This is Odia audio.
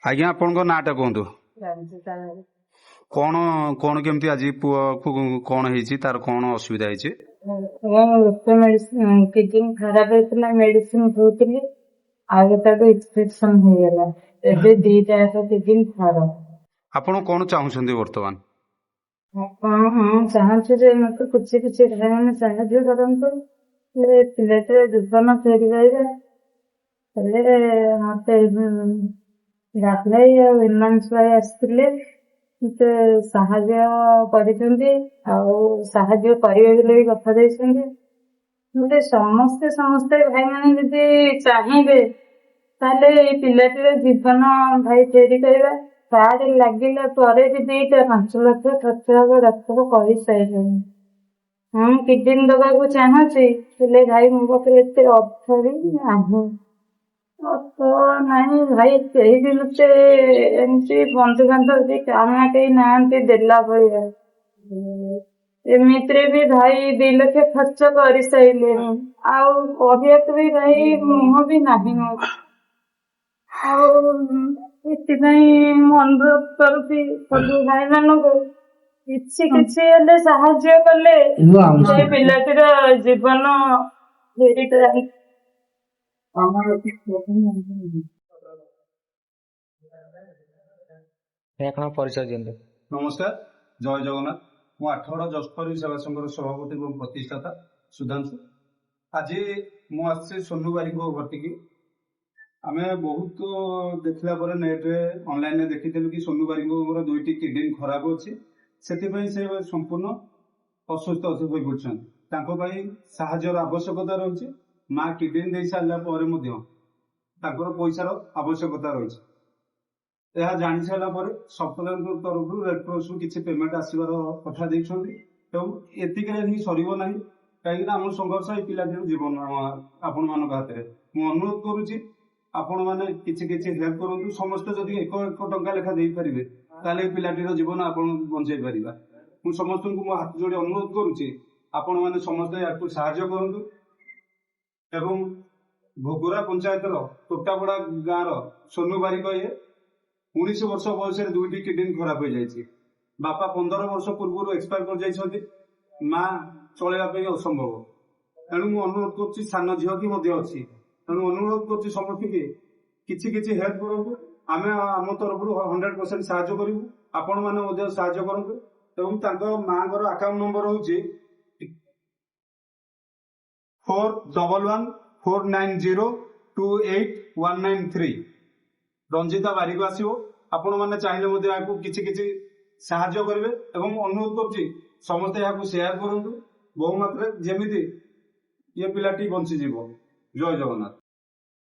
ଆଜ୍ଞା, ଆପଣଙ୍କ ନାଁଟା କୁହନ୍ତୁ। ରଞ୍ଜିତା। କଣ କଣ କେମିତି ଆଜି ପୁଅକୁ କଣ ହେଇଛି, ତାର କଣ ଅସୁବିଧା ହେଇଛି? ଗୋଟେ ମେଡିସିନ, କିଡନୀ ଖରାପ ହେଇଥିଲା, ମେଡିସିନ ଖାଉଥିଲି, ଆଉ ତାକୁ ଇନଫେକ୍ସନ ହେଇଗଲା। ଏବେ ଦିଟା ଯାକ କିଡନୀ ଖରାପ। ଆପଣ କଣ ଚାହୁଁଛନ୍ତି ବର୍ତ୍ତମାନ? ହଁ, ମୁଁ ଚାହୁଁଛି ଯେ ମତେ କିଛି କିଛି ଭାଇମାନେ ସାହାଯ୍ୟ କରନ୍ତୁ, ହେଲେ ପିଲାଟିର ଜୀବନ ଫେରି ପାଇବା। ହେଲେ ମତେ ରାହୁଲ ଭାଇ ଆଉ ହିମାଂଶୁ ଭାଇ ଆସିଥିଲେ, ମତେ ସାହାଯ୍ୟ କରିଛନ୍ତି ଆଉ ସାହାଯ୍ୟ କରିବେ ବୋଲି ବି କଥା ଦେଇଛନ୍ତି। ଗୋଟେ ସମସ୍ତେ ସମସ୍ତେ ଭାଇମାନେ ଯଦି ଚାହିଁବେ, ତାହେଲେ ଏଇ ପିଲାଟିର ଜୀବନ ଭାଇ ଫେରି ପାଇବା। କାର୍ଡ ଲାଗିଲା ପରେ ବି ଦିଟା 5 ଲକ୍ଷ ଖର୍ଚ୍ଚ ହବ, ଡାକ୍ତର କହିସାରିଲେଣି। ମୁଁ କିଡନୀ ଦବାକୁ ଚାହୁଁଛି, ହେଲେ ଭାଇ ମୋ ପାଖରେ ଏତେ ଅର୍ଥ ବି ନାହିଁ। ଅର୍ଥ ନାହିଁ ଭାଇ, କେହି ବି ମତେ ଏମିତି ବନ୍ଧୁବାନ୍ଧବ ବି କାହା କେହି ନାହାନ୍ତି ଦେଲା ଭଳିଆ। ଏମିତିରେ ବି ଭାଇ 2 ଲକ୍ଷ ଖର୍ଚ୍ଚ କରିସାରିଲେଣି, ଆଉ କହିବାକୁ ବି ଭାଇ ମୁହଁ ବି ନାହିଁ ମୋର। ଆଉ ଏଥିପାଇଁ ମୁଁ ଅନୁରୋଧ କରୁଛି ସବୁ ଭାଇମାନଙ୍କୁ, କିଛି କିଛି ହେଲେ ସାହାଯ୍ୟ କଲେ ସେଇ ପିଲାଟିର ଜୀବନ ଫେରି ପାଆନ୍ତା। ଭାଇ, ଆପଣଙ୍କ ପରିଚୟ ଦିଅନ୍ତୁ। ନମସ୍କାର, ଜୟ ଜଗନ୍ନାଥ। ମୁଁ ଆଠଗଡ଼ ଜଷ୍ଟ ଫର you ସେବା ସଂଘର ସଭାପତି ଏବଂ ପ୍ରତିଷ୍ଠାତା ସୁଧାଂଶୁ। ଆଜି ମୁଁ ଆସିଛି ସୋନୁ ବାରିକଙ୍କ ଘରଟିକି। ଆମେ ବହୁତ ଦେଖିଲା ପରେ ନେଟରେ, ଅନଲାଇନରେ ଦେଖିଥିଲୁ କି ସୋନୁ ବାରିକଙ୍କର ଦୁଇଟି କିଡନୀ ଖରାପ ଅଛି, ସେଥିପାଇଁ ସେ ସମ୍ପୂର୍ଣ୍ଣ ଅସୁସ୍ଥ ହୋଇପଡିଛନ୍ତି। ତାଙ୍କ ପାଇଁ ସାହାଯ୍ୟର ଆବଶ୍ୟକତା ରହିଛି। ମା କିଡନୀ ଦେଇ ସାରିଲା ପରେ ମଧ୍ୟ ତାଙ୍କର ପଇସାର ଆବଶ୍ୟକତା ରହିଛି। ଏହା ଜାଣି ସାରିଲା ପରେ ସରକାରଙ୍କ ତରଫରୁ ରେଡକ୍ରସରୁ କିଛି ପେମେଣ୍ଟ ଆସିବାର କଥା ଦେଇଛନ୍ତି ଏବଂ ଏତିକିରେ ହିଁ ସରିବ ନାହିଁ, କାହିଁକିନା ଆମ ସଂଘର୍ଷ ଏଇ ପିଲାଟିର ଜୀବନ ଆପଣମାନଙ୍କ ହାତରେ। ମୁଁ ଅନୁରୋଧ କରୁଛି, ଆପଣମାନେ କିଛି କିଛି ହେଲ୍ପ କରନ୍ତୁ। ସମସ୍ତେ ଯଦି ଏକ ଏକ ଟଙ୍କା ଲେଖା ଦେଇପାରିବେ, ତାହେଲେ ଏଇ ପିଲାଟିର ଜୀବନ ଆପଣ ବଞ୍ଚେଇ ପାରିବା। ମୁଁ ସମସ୍ତଙ୍କୁ ମୋ ହାତ ଯୋଡ଼ି ଅନୁରୋଧ କରୁଛି, ଆପଣମାନେ ସମସ୍ତେ ଏହାକୁ ସାହାଯ୍ୟ କରନ୍ତୁ। ଏବଂ ଭୋଗୁରା ପଞ୍ଚାୟତର ତୋଟାପଡ଼ା ଗାଁର ସୋନୁ ବାରିକ, ଇଏ 19 ବର୍ଷ ବୟସରେ ଦୁଇଟି କିଡନୀ ଖରାପ ହୋଇଯାଇଛି। ବାପା 15 ବର୍ଷ ପୂର୍ବରୁ ଏକ୍ସପାୟାର କରିଯାଇଛନ୍ତି। ମା ଚଳେଇବା ପାଇଁ ଅସମ୍ଭବ। ତେଣୁ ମୁଁ ଅନୁରୋଧ କରୁଛି, ସାନ ଝିଅ ବି ମଧ୍ୟ ଅଛି, ତେଣୁ ଅନୁରୋଧ କରୁଛି ସମସ୍ତଙ୍କୁ କିଛି କିଛି ହେଲ୍ପ କରନ୍ତୁ। ଆମେ ଆମ ତରଫରୁ 100% ସାହାଯ୍ୟ କରିବୁ, ଆପଣମାନେ ମଧ୍ୟ ସାହାଯ୍ୟ କରନ୍ତୁ। ଏବଂ ତାଙ୍କ ମାଙ୍କର ଆକାଉଣ୍ଟ ନମ୍ବର ହଉଛି 41149028193। ରଞ୍ଜିତା ବାରିକ ଆସିବ। ଆପଣମାନେ ଚାହିଁଲେ ମଧ୍ୟ ଏହାକୁ କିଛି କିଛି ସାହାଯ୍ୟ କରିବେ ଏବଂ ଅନୁରୋଧ କରୁଛି, ସମସ୍ତେ ଏହାକୁ ସେୟାର କରନ୍ତୁ ବହୁ ମାତ୍ରାରେ, ଯେମିତି ଇଏ ପିଲାଟି ବଞ୍ଚିଯିବ। ଜୟ ଜଗନ୍ନାଥ।